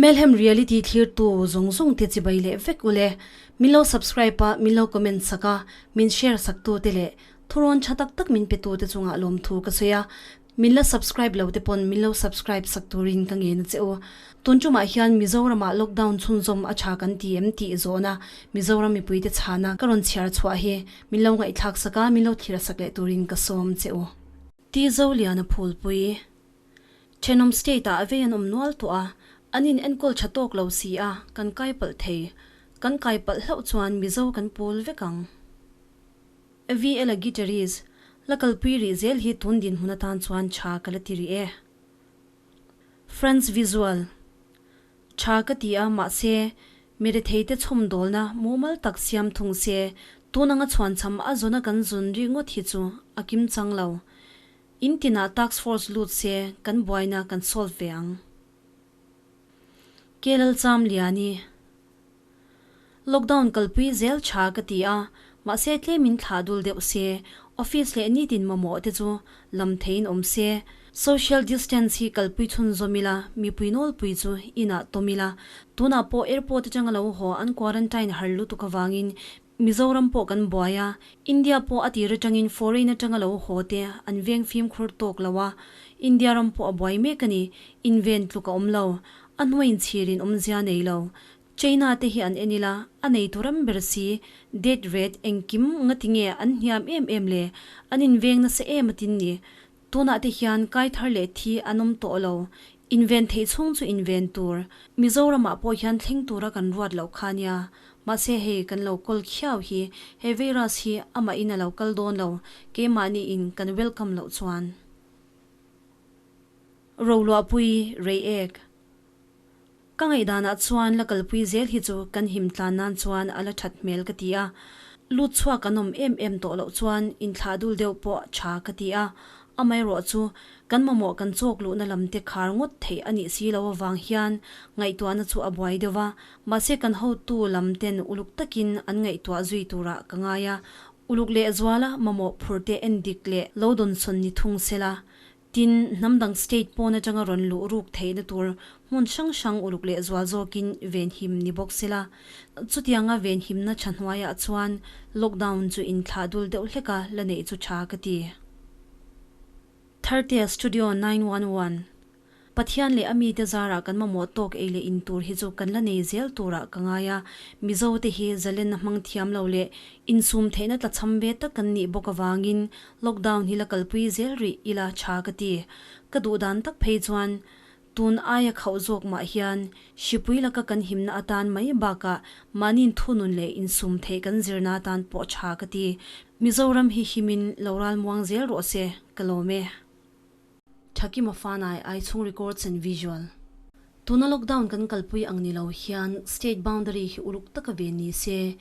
Melhem Reality thlirtu zawng zawng te chibai leh vek ule. Min lo subscribe a, min lo comment sak a, min share sak tu te leh thurawn tha tak tak min pe tu te chungah lawmthu ka sawi a. Min la subscribe lo te pawn min lo subscribe sak turin ka ngen a che u. Tun tumah hian Mizoramah lockdown chhunzawm a tha kan ti em tih zawhna Mizoram mipuite chhana ka rawn chhiar chhuah hi min lo ngaihthlak sak a, min lo thlir sak leh turin ka sawm che u. Ti Zoliana Phulpui. Thenawm state ah vei an awm nual tawh a, an in enkawl tha tawk lo si a, kan kai palh thei. Kan kai palh hlauh chuan Mizo kan pawl vek ang. VL a guitarist, la kalpui rih zel hi tun dinhmun atan chuan tha ka la ti rih e. Franz Visual, Tha ka ti a, mahse, mi retheite chhawmdawlna mumal tak siam thung se, tun anga chhuanchham a zawna kan zun ri ngawt hi chu a kim chang lo. In tinah task force lut se kan buaina kan solve ve ang. Kelalcham Liani. Lockdown kalpui zel tha ka ti a, mahse tlemin thlah dul deuh se, office leh nitin mamawh te chu lam theiin awm se, social distance hi kalpui chhunzawm ila, mipui nawlpui chu inah tawm ila, tunah pawh airport atanga lo haw an quarantine har lutuk avangin Mizoram pawh kan buai a, India pawh a tir atangin foreign atanga lo haw te an veng fimkhur tawk lo a, India ram pawh a buai mek a ni, inven tluk a awm lo, a hnuaiin chhirin awmzia nei lo. China te hi an en ila, a neitu ram ber si, death rate engkim ngati nge an hniam em em le, an inveng nasa em atin ni. Tunah te hian kai thar leh thi an awm tawh lo, inven theih chhung chu inven tur. Mizoramah pawh hian thleng tura kan ruat loh kha nia, mahse hei kan lo kawl khiau hi, he virus hi amahin a lo kal dawn lo, keimahni in kan welcome loh chuan. Roluahpui Reiek. Ka ngaihdanah chuan la kalpui zel hi chu kan him tlan nan chuan a la that hmel ka ti a, lut chhuak an awm em em tawh loh chuan inthlah dul deuh pawh tha ka ti a, amaherawh chu kan mamawh kan chawk luhna lam te khar ngawt theih a nih si lo avang hian ngaihtuahna chu a buai deuh a, mahse kan hotu lam ten uluk takin an ngaihtuah zui turah ka ngai a, uluk lehzuala mamawh phur te endik leh lo dawnsawn ni thung sela Tin, hnam dang state pawn atanga rawn luh ruk theihna tur hmun hrang hrang uluk leh zual zawkin venhim ni bawk sela. Chutianga venhimna tha hnuaiah chuan lockdown chu inthlah dul deuh hleka la neih chu tha ka ti. Thartea Studio 911 Pathian leh a mite zarah kan mamawh tawk ei leh in tur hi chu kan la nei zel turah ka ngai a, Mizote hi zalenna hmang thiam lo leh insum theihna tlachham ve tak kan nih bawk avangin Lockdown hi la kalpui zel rih ila tha ka ti. Ka duh dan tak phei chuan tun aia khauh zawk mah hian hripui laka kan himna atan mai bakah mahni'n thunun leh insum theih kan zirna atan pawh tha ka ti. Mizoram hi himin lo ralmuang zel rawh se, ka lawm e. Thakima Fanai Aichhung Records and Visual. Tuna lockdown kan kalpui ang ni lo hian state boundary hi uluk taka ve ni se,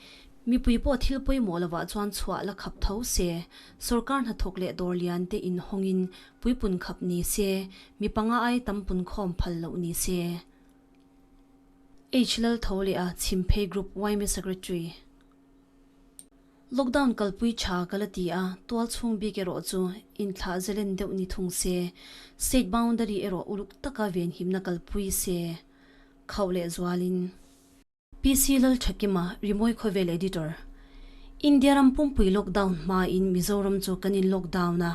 mipui pawh thil pawimawh lovah chuan chhuah la khap tho se, sorkar hnathawk leh dawr lian te inhawngin puipun khap ni se, mi panga ai tam punkhawm phal loh ni se. H Laltho leh a Chhimphei Group yma Secretary. Lockdown kalpui tha ka la ti a, tual chhung bik erawh chu inthlah zelen deuh ni thung se, state boundary erawh uluk taka venhimna kalpui se, khauh leh zualin. PC Lalthakima, Rimawi Khawvel Editor. India ram pumpui lockdown hmain Mizoram chu kan in lockdown a,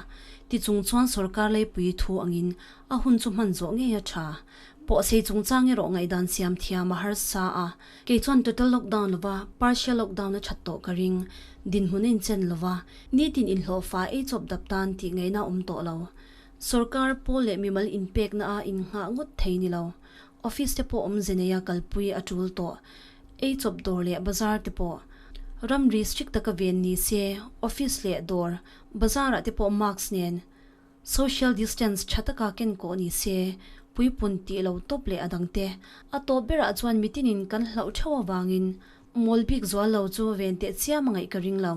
tichung chuan sorkar leipui thu angin a hun chu hman zawh ngei a tha. Pawhsei chungchang erawh ngaihdan siam thiam a harsa a, Kei chuan total lockdown lova partial lockdown a that tawh ka ring. Dinhmun a inchen lova, nitin inhlawhfa ei chawp dap tan tih ngaihna a awm tawh lo. Sorkar, pawl leh mimal inpekna a innghah ngawt thei ni lo. Office te pawh awmze neia kalpui a tul tawh. Ei chawp dawr leh bazar te pawh ramri strict taka ven ni se, office leh dawr, bazar ah te pawh mask nen Social distance tha taka ken kawh ni se, puipun tih lo tawp leh a dangte. A tawp berah chuan mitinin kan hlauh theuh avangin mawl bik zual lo chu ven teh chiam a ngaih ka ring lo.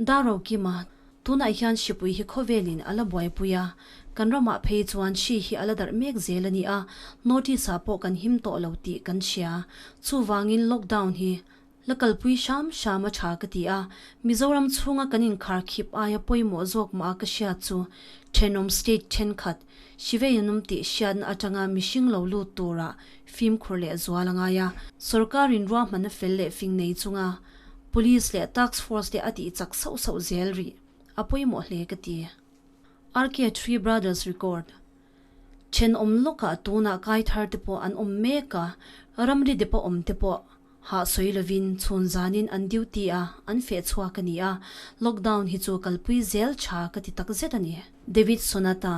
Daro Kima, Tunah hian hripui hi khawvelin a la buaipui a, kan ramah phei chuan hri hi a la darh mek zel a ni a, notice ah pawh kan him tawh lo tih kan hria. Chuvangin lockdown hi. La kalpui hram hram a tha ka ti a, Mizoram chhunga kan inkharkhip aia pawimawh zawk mah a ka hriat chu thenawm state thenkhat Shivei an awm tih hriatna atanga mihring lo lut tura fimkhur leh zual a ngai a, sorkarin ruahmanna fel leh fing nei chunga Police leh Task Force te a tih chak sauh sauh zel rih a pawimawh hle ka ti. RK Three Brothers Record. Thenawm lawkah tunah kai thar te pawh an awm mek a, ramri depa awm te pawh hah sawi lovin chhun zanin an duty a, an feh chhuak a ni a, lockdown hi chu kalpui zel tha ka ti tak zet a ni. David Sonata,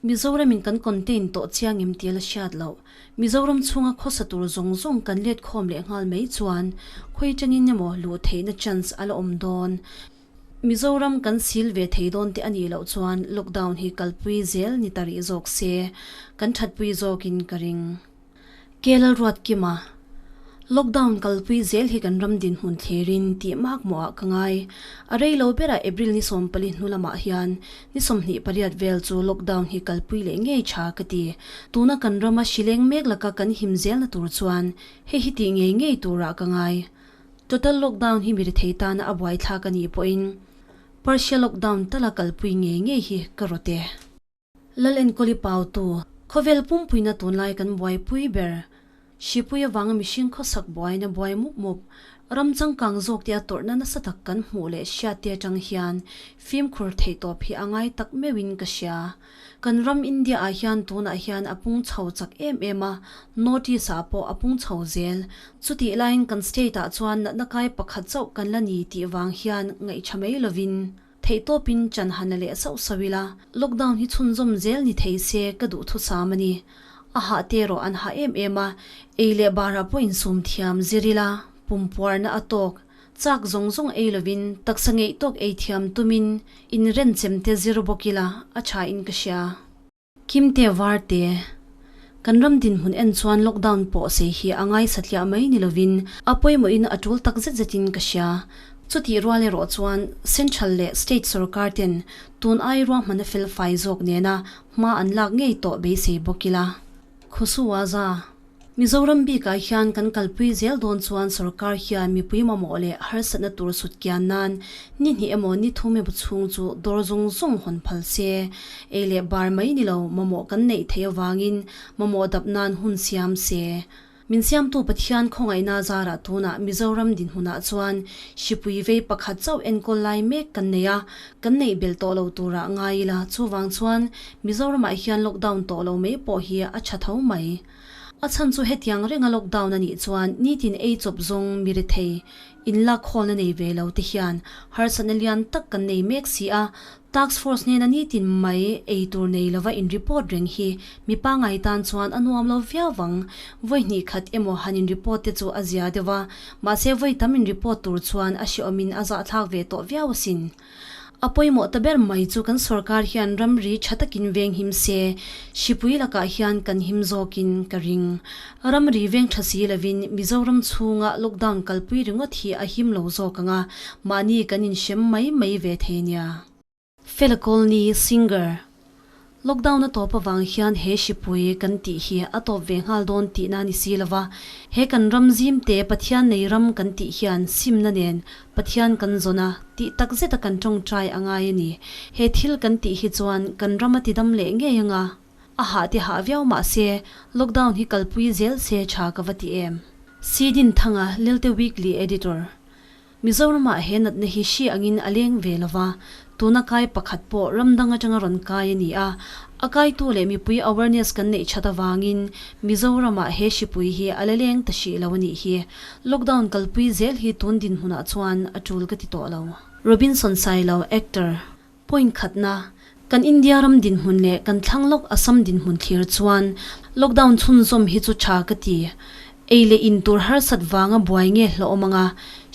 Mizoramin kan contain tawh chiang em tih a la hriat loh. Mizoram chhunga khawsa tur zawng zawng kan let khawm leh nghal mai chuan khawi tangin emaw luh theihna chance a la awm dawn. Mizoram kan sil ve thei dawn te a nih loh chuan lockdown hi kalpui zel ni ta rih zawk se, kan thatpui zawkin ka ring. Kelal Ruatkima, Lockdown kalpui zel hi kan ram dinhmun thlirin tih mak mawhah ka ngai. A rei lo berah April ni 14 hnu lamah hian ni 28 vel chu lockdown hi kalpui leh ngei tha ka ti. Tuna kan rama hrileng mek laka kan him zelna tur chuan hei hi tih ngei ngei turah ka ngai. Total lockdown hi mi rethei tana a buaithlak a nih pawhin partial lockdown tala kalpui ngei ngei hi ka rawt e. Lal enkawli pautu, khawvel pumpuina tunlai kan buaipui ber. Hripui avanga mihring khawsak buaina buai mup mup, ram changkang zawk te a tawrhna nasa tak kan hmuh leh hriat te atang hian fimkhur theih tawp hi a ngai tak meuhin ka hria. Kan ram India ah hian tunah hian a pung chho chak em em a, North East ah pawh a pung chho zel. Chutih laiin kan state ah chuan natna kai pakhat chauh kan la ni tih vang hian ngaihṭha mai lovin theihtawpin chan han la leh sauh sauh ila, lockdown hi chhunzawm zel ni thei se ka duhthusam a ni. A hah te erawh an hah em em a, ei leh barah pawh insum thiam zir ila, pumpuarna a tawk. Chak zawng zawng ei lovin taksa ngeih tawk ei thiam tumin inrenchem te zir bawk ila a tha in ka hria. Kimte Varte, Kan ram dinhmun en chuan lockdown pawh sei hi a ngai satliah mai ni lovin a pawimawhin a tul tak zet zetin ka hria. Chutih rual erawh chuan Central leh State sorkar ten tun ai ruahmanna fel fai zawk nena hma an lak ngei tawh beisei bawk ila. Khusuwaza. Mizoram bikah hian kan kalpui zel dawn chuan sorkar hian mipui mamawh leh harsatna tur sut kian nan ni hnih emaw ni thum emaw chhung chu dawr zawng zawng hawn phal se. Ei leh bar mai ni lo mamawh kan neih theih avangin mamawh dap nan hun siam se. Min siamtu Pathian khawngaihna zarah tunah Mizoram dinhmunah chuan hripui vei pakhat chauh enkawl lai mek kan nei a, kan neih belh tawh lo turah ngai ila chuvang chuan Mizoramah hian lockdown tawh lo mai pawh hi a tha tho mai. A chhan chu hetiang renga lockdown a nih chuan nitin ei chawp zawng mi rethei, inlak khawlna nei ve lo te hian harsatna lian tak kan nei mek si a, task force nena nitin mai ei tur nei lova in report reng hi mi pangai tan chuan a nuam lo viau vang. Vawi hnih khat emaw han in report te chu a zia deuh a, mahse vawi tam in report tur chuan a hreawmin a zahthlak ve tawh viau asin. A pawimawh ta ber mai chu kan sorkar hian ramri tha takin veng him se, hripui lakah hian kan him zawkin ka ring. Ramri veng tha si lovin Mizoram chhunga lockdown kalpui ringawt hi a him lo zawk ang a, mahni kan inhrem mai mai ve thei nia. Fela Colney, Singer. Lockdown a tawp avang hian he hripui kan tih hi a tawp ve nghal dawn tihna a ni si lova, he kan ram zim te Pathian nei ram kan tih hian simna nen Pathian kan zawn a, tih tak zeta kan tawngtai a ngai a ni. He thil kan tih hi chuan kan ram a tidam leh ngei anga, a hah te hah viau mah se lockdown hi kalpui zel se tha ka va ti em. Sidin Thanga, Lelte Weekly Editor. Mizoramah he natna hi hri angin a leng ve lo va, tuna kai pakhat pawh ram dang atanga rawn kai a ni a. A kaitu leh mipui awareness kan neih that avangin Mizoramah he hripui hi a la leng ta hrih lo a nih hi. Lockdown kalpui zel hi tun dinhmunah chuan a tul ka ti tawh lo. Robinson Sailo, Actor, Point khatna, Kan India ram dinhmun leh kan thlang lawk Assam dinhmun thlir chuan lockdown chhunzawm hi chu tha ka ti. Ei leh in tur harsat vanga buai nge hlawhawm anga,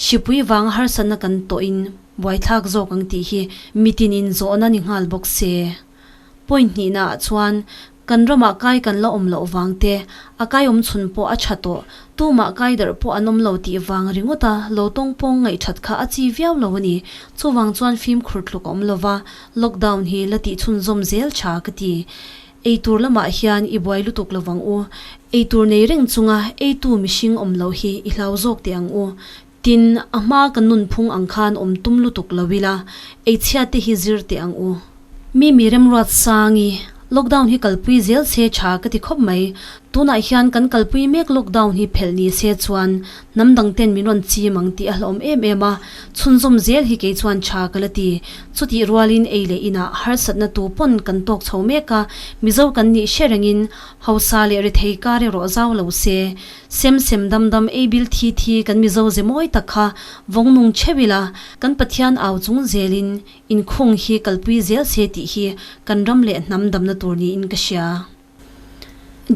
hripui vanga harsatna kan tawhin buaithlak zawk ang tih hi mitin in zawhna ni nghal bawk se. Point hnihna ah chuan Kan ramah kai kan la awm loh vang te, a kai awm chhun pawh a tha tawh, tumah kai darh pawh an awm lo tih vang ringawt a, lo tawng pawng ngaihthat kha a chi viau lo a ni. Chuvang chuan fimkhur tluk a awm lo va, lockdown hi la tih chhunzawm zel tha ka ti. Eitur lamah hian i buai lutuk lo vang u. Eitur nei reng chunga eitu mihring awm loh hi i hlau zawk teh ang u. Tin, a hmaa kan nunphung ang khan awm tum lutuk lo ila, eichhiat te hi zir teh ang u. Mimi remruat sangi, Lockdown hi kalpui zel se tha ka ti khawp mai. Tunah hian kan kalpui mek lockdown hi phelh ni se chuan hnam dang ten min rawn chim ang tih a hlauhawm em em a, chhunzawm zel hi kei chuan tha ka la ti. Chutih rualin ei leh inah harsatna tu pawn kan tawk chho mek a, Mizo kan nih hre rengin hausa leh rethei kar erawh zau lo se. Sem sem dam dam ei bil thi thi kan Mizo ze mawi tak kha vawng nung theuh ila, kan Pathian au chung zelin Inkhung hi kalpui zel se tih hi kan ram leh hnam damna tur niin ka hria.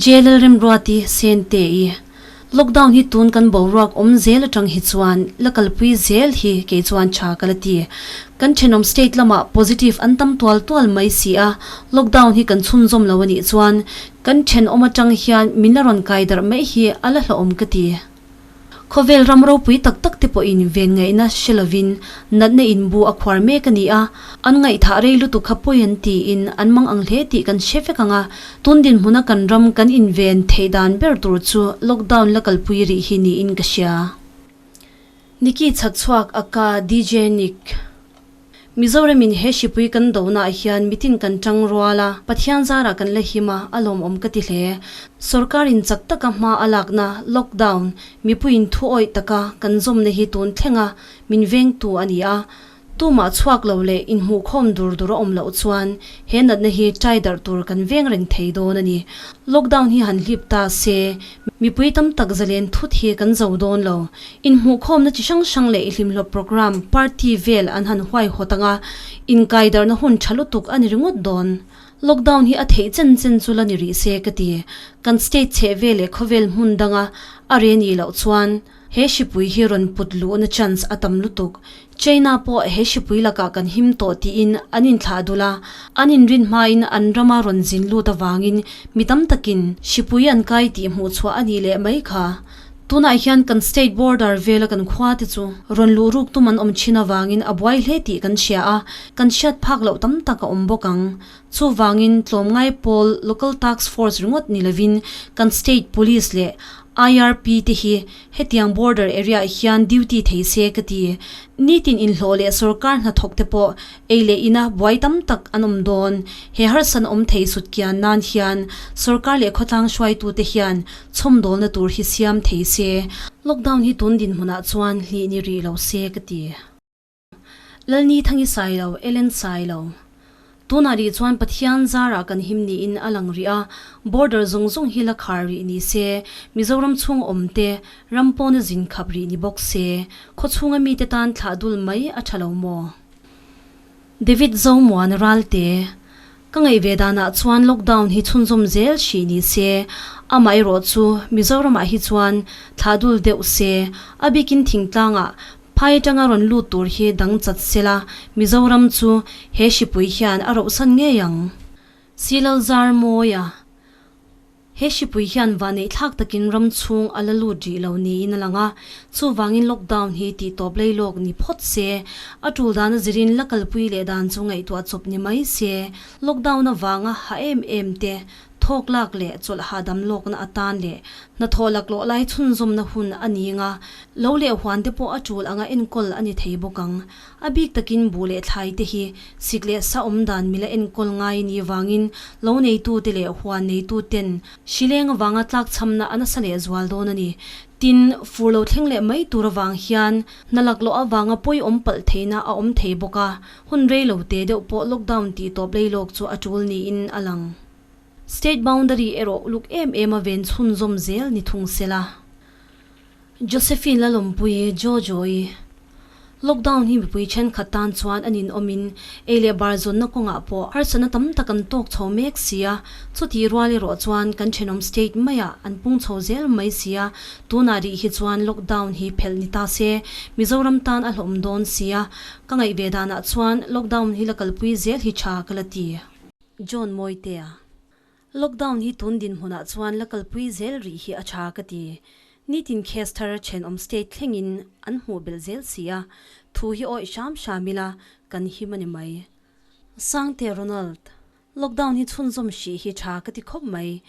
JLL Remruati Sente i Lockdown hi tun kan boruak awm zel atang hi chuan la kalpui zel hi kei chuan tha ka la ti. Kan thenawm state lamah positive an tam tual tual mai si a, lockdown hi kan chhunzawm lo a nih chuan kan thenawm atang hian min la rawn kai darh mai hi a la hlauhawm ka ti. Khawvel ram ropui tak tak te pawhin ven ngaihna hre lovin natna inbu a khuar mek a ni a, an ngaihthah rei lutuk kha pawi an tiin an mang ang hle tih kan hre vek ang a, tun dinhmuna kan ram kan inven theih dan ber tur chu lockdown la kalpui rih hi niin ka hria. Nikki chhakchhuak aka DJ Nick. Mizoramin he hripui kan donaah hian mitin kan tang rual a, Pathian zarah kan la him a, a lawmawm ka ti hle. Sorkarin chak taka hma a lakna, lockdown, mipuiin thu awih taka kan zawmna hi tun thlenga min vengtu a ni a. Tumah chhuak lo leh inhmuhkhawm dur dur a awm loh chuan he natna hi ṭai darh tur kan veng reng thei dawn a ni. Lockdown hi han hlip ta se, mipui tam tak zalen thut hi kan zo dawn lo. Inhmuhkhawmna chi hrang hrang leh ihlimhlawp programme, party vel an han huaihawt ang a, inkaidarhna hun tha lutuk a ni ringawt dawn. Lockdown hi a theih chen chen chu la ni rih se ka ti. Kan state chheh vel leh khawvel hmun danga a re nih loh chuan he hripui hi rawn put luhna chance a tam lutuk. China pawh he hripui lakah kan him tawh tiin an inthlah dul a, an inrin hmain an rama rawn zin lut avangin mi tam takin hripui an kai tih hmuhchhuah a nih leh mai kha. Tunah hian kan state border vela kan khua te chu rawn luh ruk tum an awm thin avangin a buai hle tih kan hria a, kan hriat phak loh tam tak a awm bawk ang. Chuvangin tlawmngai pawl local task force ringawt ni lovin kan state police leh IRP te hi hetiang border area ah hian duty thei se ka ti. Nitin inhlawh leh sorkar hnathawk te pawh Ei leh ina buai tam tak an awm dawn. He harsan awm thei sut kian nan hian sorkar leh khawtlang hruaitute hian chhawmdawlna tur hi siam thei se. Lockdown hi tun dinhmunah chuan hlih ni rih lo se ka ti. Lalni Thangi Sailo, Ellen Sailo. Tunah rih chuan Pathian zarah kan him niin a lang rih a, border zawng zawng hi la khar rih ni se, Mizoram chhung awm te ram pawna zin khap rih ni bawk se, khawchhunga mite tan thlah dul mai a tha lo maw? David Zomuan Ralte, Ka ngaih ve danah chuan lockdown hi chhunzawm zel hrih ni se, amah erawh chu Mizoramah hi chuan thlah dul deuh se, a bikin thingtlangah phai atanga rawn lut tur hi dang chat sela, Mizoram chu he hripui hian a rohsan ngei ang. Silalzar Mawia. He hripui hian vaneihthlak takin ram chhung a la lut rih lo niin a lang a, chuvangin lockdown hi tih tawp lei lawk ni phawt se, a tul dana zirin la kalpui leh dan chu ngaihtuah chawp ni mai se, lockdown avanga ha em em te thawk lak leh chawlh hahdam lawkna atan leh hnathawh laklawh lai chhunzawmna hun a ni nga, lo leh huan te pawh a tul anga enkawl a ni thei bawk ang. A bik takin buh leh thlai te hi sik leh sa awm dan mila enkawl ngai ni vangin lo neitute leh huan neituten hrileng avanga tlakchhamna a nasa leh zual dawn a ni. Tin, fur lo thleng leh mai tur avang hian hna laklawh avanga pawi awm palh theihna a awm thei bawk a, hun rei lo te deuh pawh lockdown tih tawp lei lawk chu a tul niin a lang. State boundary erawh uluk em em a ven chhunzawm zel ni thung sela. Josephine Lalawmpuii, Jojo-i, Lockdown hi mipui thenkhat tan chuan an inawmin ei leh bar zawnna kawngah pawh harsatna tam tak an tawk chho mek si a, chutih rual erawh chuan kan thenawm state maiah an pung chho zel mai si a, tunah rih hi chuan lockdown hi phelh ni ta se Mizoram tan a hlawm dawn si a, ka ngaih ve danah chuan lockdown hi la kalpui zel hi tha ka la ti. John Mawitea. Lockdown hi tun dinhmunah chuan la kalpui zel rih hi a tha ka ti. Nitin case thar thenawm state thlengin an hmuh belh zel si a, thu hi awih hram hram ila kan him a ni mai. Sangte Ronald, Lockdown hi chhunzawm hrih hi tha ka ti khawp mai.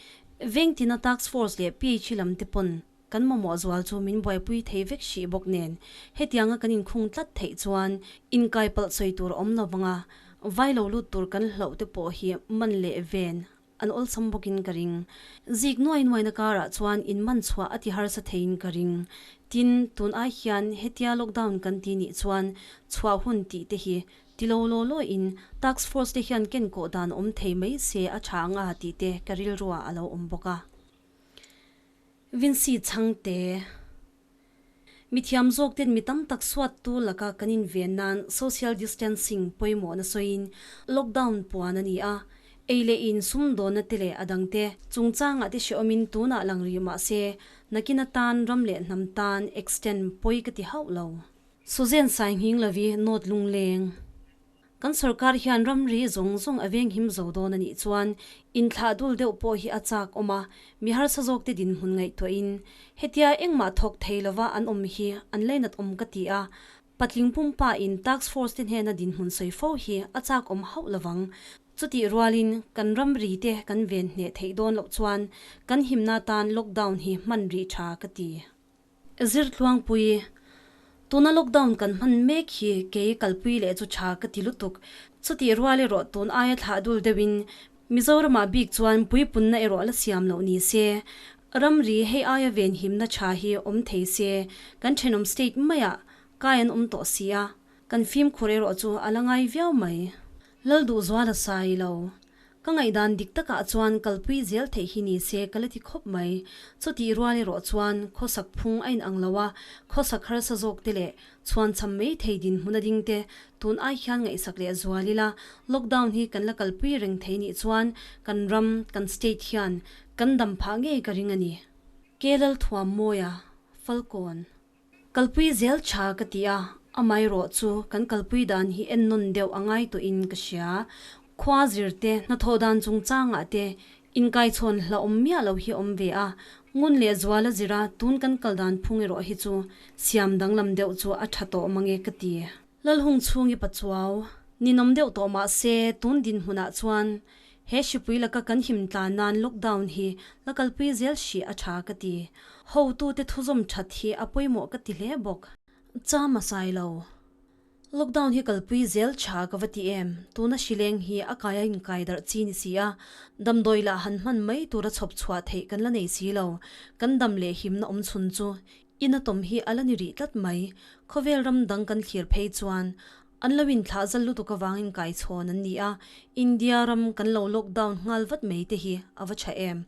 Vengtina task force leh PHE lam te pawn. kan mamawh zual chu min buaipui thei vek hrih bawk nen hetianga kan inkhung tlat theih chuan inkai palh sawi tur a awm lo vang a, vai lo lut tur kan hlauh te pawh hi man leh ven an awlsam bawkin ka ring. Zik nuai nuaina karah chuan in man chhuah a ti harsa theiin ka ring. Tin, tun ai hian hetia lockdown kan ti nih chuan chhuah hun tih te hi Ti lo law law in task force te hian ken kawh dan awm thei mai se a tha ang a tih te ka rilru ah a lo awm bawk a. Vincy Chhangte, Mithiam zawk ten mi tam tak suat tu laka kan inven nan social distancing pawimawhna sawiin lockdown puan a ni a, ei leh in sumdawnna te leh a dang te chungchangah te hrehawmin tunah lang rih mah se nakin atan ram leh hnam tan extend pawi ka ti hauh lo. Suzen Sainghing Lavi North Lungleng Kan sorkar hian ramri zawng zawng a venghim zo dawn a nih chuan inthlah dul deuh pawh hi a chak awm a, mi harsa zawk te dinhmun ngaihtuahin hetia engmah thawk thei lova an awm hi an lainat awm ka ti a, patling pumpa in task force te hnena dinhmun sawi fo hi a chak awm hauh lovang. Chutih rualin kan ramri te kan ven hneh theih dawn loh chuan kan himna tan lockdown hi hman rih tha ka ti. Zirtluangpui, Tuna lockdown kan hman mek hi kei kalpui leh chu tha ka ti lutuk. Chutih rual erawh tun aia thlah dul deuhin Mizoramah bik chuan puipunna erawh la siam loh ni se. Ramri hei aia venhimna tha hi awm thei se kan thenawm state maiah kai an awm tawh si a, kan fimkhur erawh chu a la ngai viau mai. Lalduhzuala sai lo. Ka ngaihdan dik takah chuan kalpui zel theih hi ni se ka la ti khawp mai. Chutih rual erawh chuan khawsak phung a inang lo a, khawsak harsa zawk te leh chhuanchham mai thei dinhmun a ding te tun ai hian ngaihsak leh zual ila, lockdown hi kan la kalpui reng thei nih chuan kan ram, kan state hian kan dam phah ngei ka ring a ni. Kelalthuammawia, Falkawn. Kalpui zel tha ka ti a, amaherawh chu kan kalpui dan hi ennawn deuh a ngai tawhin ka hria. Khua zir te, hnathawh dan chungchangah te inkaichhawn hlauhawm miah lo hi a awm ve a, ngun leh zuala zira tun kan kal dan phung erawh hi chu siam danglam deuh chu a tha tawh mange ka ti. Lalhung chhungi Pachuau, ninawm deuh tawh mah se tun dinhmunah chuan he hripui laka kan him tlan nan lockdown hi la kalpui zel hrih a tha ka ti. Hotute thuzawm that hi a pawimawh ka ti hle bawk. Cham a sai lo. Lockdown hi kalpui zel tha ka va ti em? Tuna hrileng hi a kai a inkai darh chi ni si a, damdawi lah han hman mai tura chhawp chhuah theih kan la nei si lo. Kan dam leh himna awm chhun chu Ina tawm hi a la ni rih tlat mai. Khawvel ram dang kan thlir phei chuan an lo inthlah zal lutuk avangin kaichhawn an ni a, India ram kan lo lockdown nghal vat mai te hi a va tha em.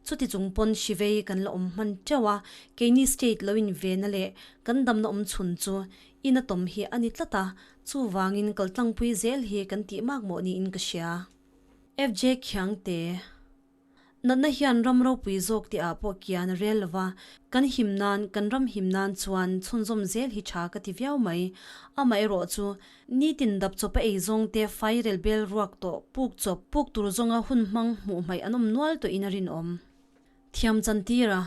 Chuti chung pawn hrivei kan la awm hman teuh a, keini state lo invenna leh kan damna awm chhun chu ina tawm hi a ni tlat a, chuvangin kaltlangpui zel hi kan tih makmawh niin ka hria. FJ Khiangte. Natna hian ram ropui zawk tih ah pawh kian a rel lova, kan him nan, kan ram him nan chuan chhunzawm zel hi tha ka ti viau mai. Amaherawh chu, nitin dap chawpa ei zawng te fairel bel ruak tawh puk chawp puk tur zawnga hun hmang hmuh hmaih an awm nual tawhin a rinawm. Thiam chantir a.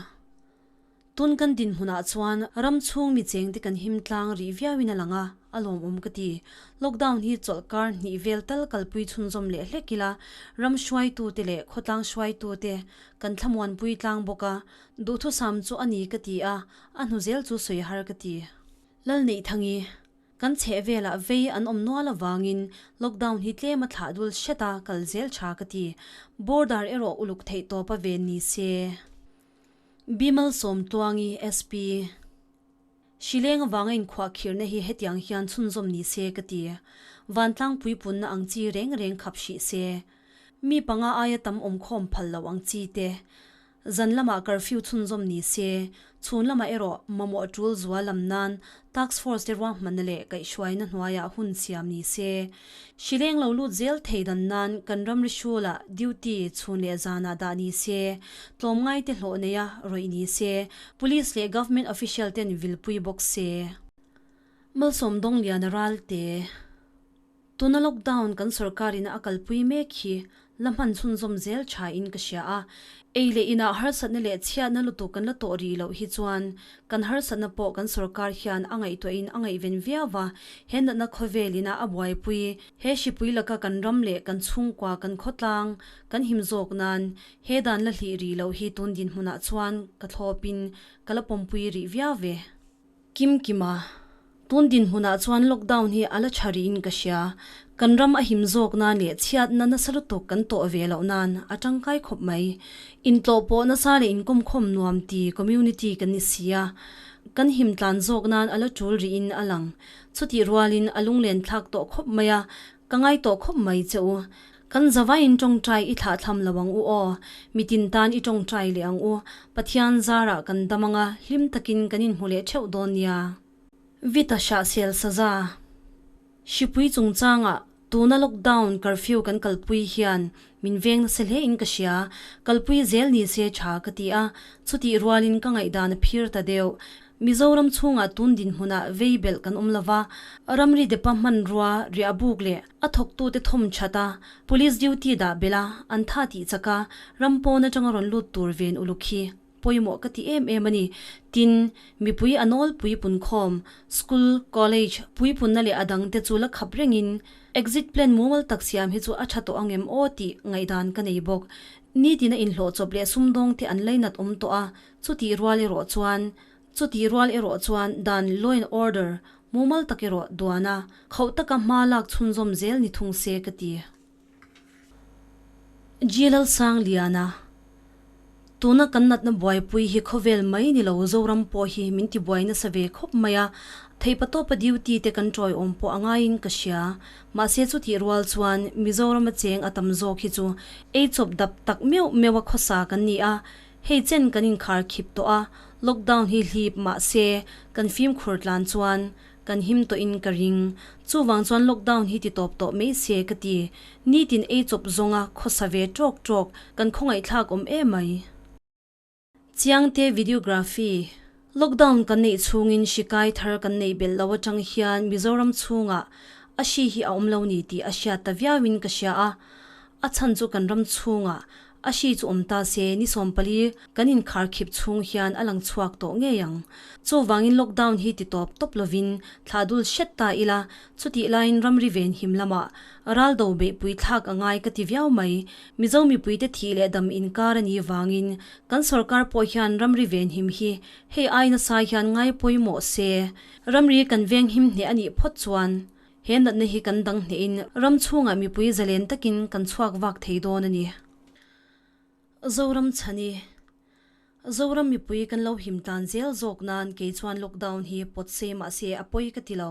Tun kan dinhmunah chuan ram chhung mi chengte kan him tlang rih viauin a lang a, a lawmawm ka ti. Lockdown hi chawlhkar hnih vel tal kalpui chhunzawm leh hlek ila, ram hruaitute leh khawtlang hruaitute kan thlamuanpui tlang bawk a, duhthusam chu a ni ka ti a, a hnu zel chu sawi har ka ti. Lalneihthangi. Kan chheh velah vei an awm nual avangin lockdown hi tlem a thlah dul hret a, kal zel tha ka ti. Border erawh uluk theih tawp a ven ni se. Bimal Sawmtluangi, SP, Hrileng avanga inkhuahkhirhna hi hetiang hian chhunzawm ni se ka ti. Vantlang puipunna ang chi reng reng khap hrih se. Mi panga aia tam awmkhawm phal lo ang chi te. Zan lamah curfew chhunzawm ni se, chhun lamah erawh mamawh tul zual lam nan Task Force te ruahmanna leh kaihhruaina hnuaiah hun siam ni se. Hrileng lo lut zel thei dan nan kan ramri hrulah duty chhun leh zanah dah ni se, tlawmngaite hlawh neia rawih ni se, Police leh Government official ten vilpui bawk se. Malsawm Dawngliana Ralte. Tuna lockdown kan sorkarin a kalpui mek hi la hman chhunzawm zel tha in ka hria a. Ei leh inah harsatna leh chhiatna lutuk kan la tawh rih loh hi chuan kan harsatna pawh kan sorkar hian a ngaihtuahin a ngaihven viau va, he natna khawvel ina a buaipui he hripui laka kan ram leh kan chhungkua kan khawtlang kan him zawk nan he dan la hlih rih loh hi tun dinhmunah chuan ka thlawpin ka la pawmpui rih viau ve. Kim Kima, Tun dinhmunah chuan lockdown hi a la tha rihin ka hria. Kan ram a him zawk nan leh chhiatna nasa lutuk kan tawh ve loh nan a tangkai khawp mai. Intlawh pawh nasa leh inkawmkhawm nuam ti community kan ni si a, kan him tlan zawk nan a la tul rihin a lang. Chutih rualin a lunglen thlak tawh khawp mai a, Ka ngai tawh khawp mai che u. Kan zavaiin tawngtai i thlahthlam lo ang u aw. Mitin tan i tawngtai leh ang u. Pathian zarah kan dam anga hlim takin kan inhmu leh theuh dawn nia. Vita Hrahsel Saza Hripui chungchangah tuna lockdown curfew kan kalpui hian min veng nasa hle in ka hria. Kalpui zel ni se tha ka ti a, chutih rualin ka ngaihdan a phir ta deuh. Mizoram chhungah tun dinhmunah vei belh kan awm lova, ramri depa hmanrua, riahbuk leh a thawktute thawm that a, police duty dah belh a, an tha tih chak a, ram pawn atanga rawn lut tur ven uluk hi pawimawh ka ti em em a ni. Tin, mipui a nawlpui punkhawm, school, college, puipunna leh a dangte chu la khap rengin exit plan mumal tak siam hi chu a tha tawh ang em aw tih ngaihdan ka nei bawk. Nitina inhlawh chawp leh sumdawngte an lainat awm tawh a, Chutih rual erawh chuan, chutih rual erawh chuan dan, law and order, mumal tak erawh duan a, khauh taka hma lak chhunzawm zel ni thung se ka ti. G-Lalsangliana, Tuna kan natna buaipui hi khawvel mai ni lo Zoram pawh hi min tibuai nasa ve khawp mai a, theihpatawpa duty te kan tawiawm pawh a ngaiin ka hria. Mahse chutih rual chuan Mizorama cheng a tam zawk hi chu ei chawp dap tak meuh meuh a khawsa kan ni a, Hei chen kan inkhar khip tawh a, lockdown hi hlip mah se kan fimkhur tlan chuan kan him tawhin ka ring. Chuvang chuan lockdown hi ti tawp tawh mai se ka ti. Nitin ei chawp zawnga khawsa ve tawk tawk kan khawngaihthlak awm emai. Chiangte Videography, Lockdown kan neih chhungin hri kai thar kan neih belh lo atang hian Mizoram chhungah a hri hi a awm lo ni tih a hriat ta viauin ka hria a, a chhan chu kan ram chhungah A hri chu awm ta se, ni 14 kan inkharkhip chhung hian a lang chhuak tawh ngei ang. Chuvangin lockdown hi ti tawp tawp lovin thlah dul hret ta ila, chutih laiin ramri venhim lamah ral do beihpui thlak a ngai ka ti viau mai. Mizo mipuite thih leh dam inkar a nih vangin kan sorkar pawh hian ramri venhim hi hei ai nasa hian ngai pawimawh se, ramri kan venghim hneh a nih phawt chuan He natna hi kan dang hnehin ram chhungah mipui zalen takin kan chhuak vak thei dawn a ni. Zoram chhani Zoram mipui kan lo him tlan zel zawk nan kei chuan lockdown hi pawt se mahse a pawi ka ti lo.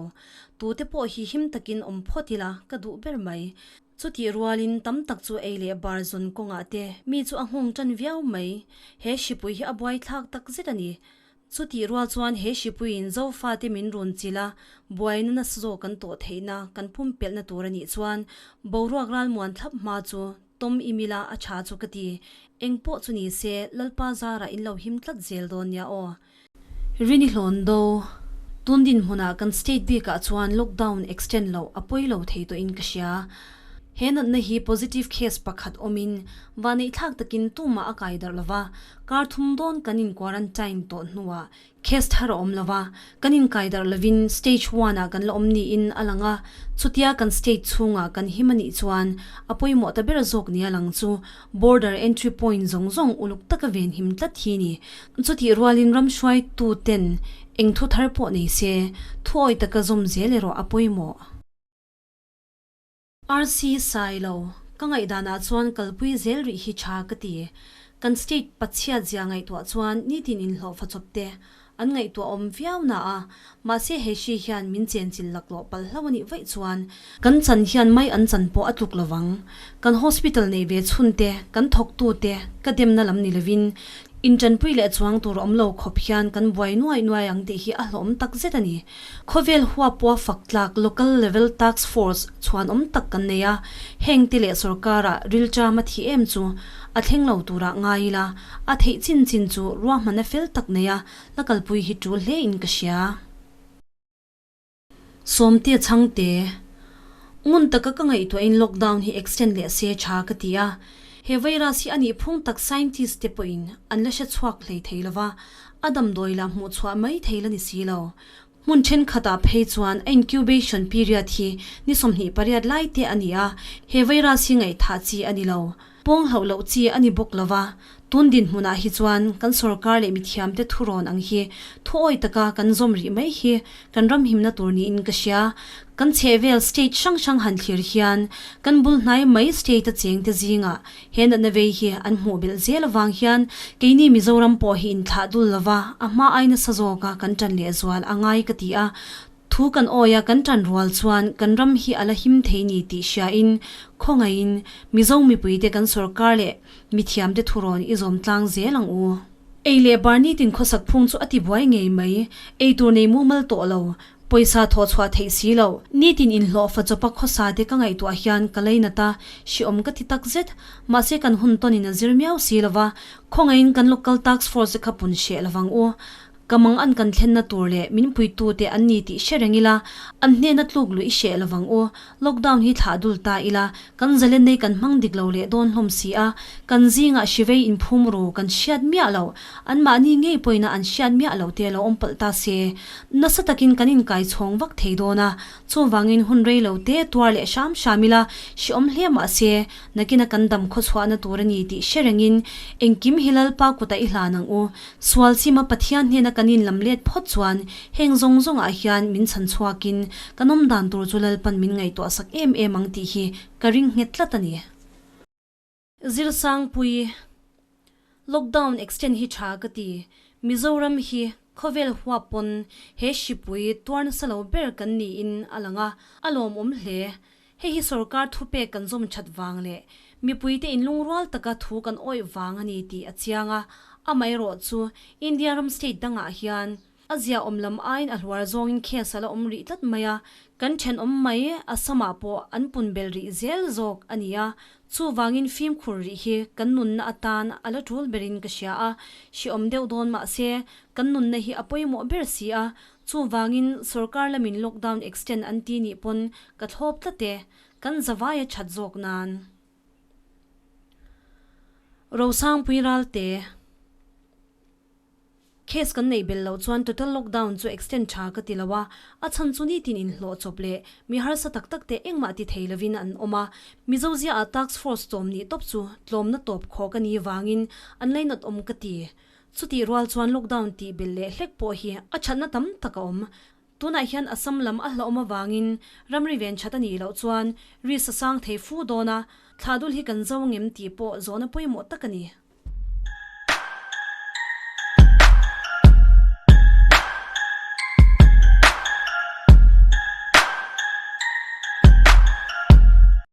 Tute pawh hi him takin awm phawt ila ka duh ber mai. Chutih rualin tam tak chu ei leh bar zawn kawngah te mi chu a nghawng tan viau mai. He hripui hi a buaithlak takzet a ni. Chutih rual chuan he hripuiin Zofate min run chilh a, buaina nasa zawk kan tawh theihna kan pumpelhna tur a nih chuan boruak ralmuan thlap hma chu tawm i mila a tha chu ka ti. Eng pawh chu ni se, Lalpa zarah in lo him tlat zel dawn nia aw. Rini hlawn do. Tun dinhmunah kan state bikah chuan lockdown extend loh a pawi lo thei tawhin ka hria. He natna hi positive case pakhat awmin vaneihthlak takin tumah a kai darh lova, Kar thum dawn kan in quarantine tawh hnuah case thar a awm lo va, kan inkai darh lovin stage one ah kan la awm niin a lang a, chutia kan state chhungah kan him a nih chuan a pawimawh ta ber zawk nia lang chu border entry point zawng zawng uluk taka venhim tlat hi ni. Chutih rualin ram hruaitu ten eng thu thar pawh nei se, thuawi taka zawm zel erawh a pawimawh. RC Sailo, Ka ngaihdanah chuan kalpui zel rih hi tha ka ti. Kan state pachhiat zia ngaihtuah chuan nitin inhlawh fachawp te an ngaihtuah awm viau na a, mahse he hri hian min chenchilh laklawh palh hlo a nih vaih chuan kan chan hian mai an chan pawh a tluk lovang. Kan hospital neih ve chhun te, kan thawktu te ka demna lam ni lovin intanpui leh chuang tur awm lo khawp hian kan buai nuai nuai ang tih hi a hlawhawm takzet a ni. Khawvel huapua fak tlak Local Level Task Force chhuan awm tak kan nei a, heng te leh sorkara rilṭam a thih em chu a thleng lo turah ngai ila, a theih chin chin chu ruahmanna fel tak nei a la kalpui hi ṭul hle in ka hria. Sawmte Chhangte. Ngun taka ka ngaihtuahin lockdown hi extend leh se tha ka ti a. He virus hi a nih phung tak scientist te pawhin an la hre chhuak hlei thei lova, a damdawi lah hmuh chhuah mai thei la ni si lo. Hmun thenkhatah phei chuan a incubation period hi ni 28 lai te a ni a, he virus hi ngaihthah chi a ni lo. Pawng hlauh loh chi a ni bawk lova, tun dinhmunah hi chuan kan sorkar leh mithiamte thurawn ang hi thuawi taka kan zawm rih mai hi kan ram himna tur niin ka hria. Kan chhehvel state hrang hrang han thlir hian kan bul hnai mai state a chengte zingah he natna vei hi an hmuh belh zel avang hian keini Mizoram pawh hi inthlah dul lova a hma ai nasa zawka kan ṭan lehzual a ngai ka ti a. Thu kan awi a kan ṭan rual chuan kan ram hi a la him thei ni tih hriain khawngaihin Mizo mipuite kan sorkar leh mithiamte thurawn i zawm tlang zel ang u. Ei leh bar nitin khawsak phung chu a ti buai ngei mai, ei tur nei mumal tawh lo, pawisa thawh chhuah theih si lo, nitin inhlawh fa chawpa khawsa te ka ngaihtuah hian ka lainat a, hriawm ka ti tak zet. Mahse kan hun tawnin a zir miau si lova, khawngaihin kan local task force te kha pun hreh lovang u. Ka mang an kan thlenna tur leh min puitute an ni tih hre reng ila, an hnena tluk luih i hreh lovang u. Lockdown hi thlah dul ta ila, kan zalen nei kan hmang dik lo leh dawn hlawm si a, kan zingah hrivei inphum ru kan hriat miah lo, anmahni ngei pawina an hriat miah lo te lo awm palh ta se, nasa takin kan inkai chhawng vak thei dawn a, chuvangin hun rei lo te tuar leh hram hram ila, hrehawm hle mah se, nakina kan dam khawchhuahna tur a ni tih hre rengin engkim hi Lalpa kutah i hlan ang u. Sual chima Pathian hnena kan inlam let phawt chuan heng zawng zawngah hian min chhan chhuakin kan awm dan tur chu Lalpan min ngaihtuah sak em em ang tih hi ka ring nghet tlat a ni. Zirsangpui, Lockdown extend hi tha ka ti. Mizoram hi khawvel huap pawn he hripui tuar nasa lo ber kan niin a lang a, a lawmawm hle. Hei hi sorkar thupek kan zawm that vang leh mipuite inlungrual taka thu kan awih vang a ni tih a chiang a, amaherawh chu India ram state dangah hian a ziaawm lam aiin a hluar zawngin case a la awm rih tlat mai a, kan thenawm mai Assam-ah pawh an pun bel rih zel zawk a ni a, chuvangin fimkhur rih hi kan nunna atan a la tul berin ka hria a, hriawm deuh dawn mahse kan nunna hi a pawimawh ber si a, Chuvangin sorkar lamin lockdown extend an ti nih pawn ka thlawp tlat e, kan zavai a that zawk nan. Rosangpui Ralte Case kan neih bel loh chuan total lockdown chu extend tha ka ti lo a, a chhan chu nitin inhlawh chawp leh mi harsa tak tak te engmah ti thei lovin an awm a, Mizo ziaah task force chawm nih tawp chu tlawmna tawp khawk a nih vangin an lainat awm ka ti. Chutih rual chuan lockdown tih belh leh hlek pawh hi a thatna tam tak a awm. Tunah hian Assam lam a hlauhawm avangin ramri ven that a nih loh chuan risk a sang thei fu dawn a, thlah dul hi kan zo ngem tih pawh zawhna pawimawh tak a ni.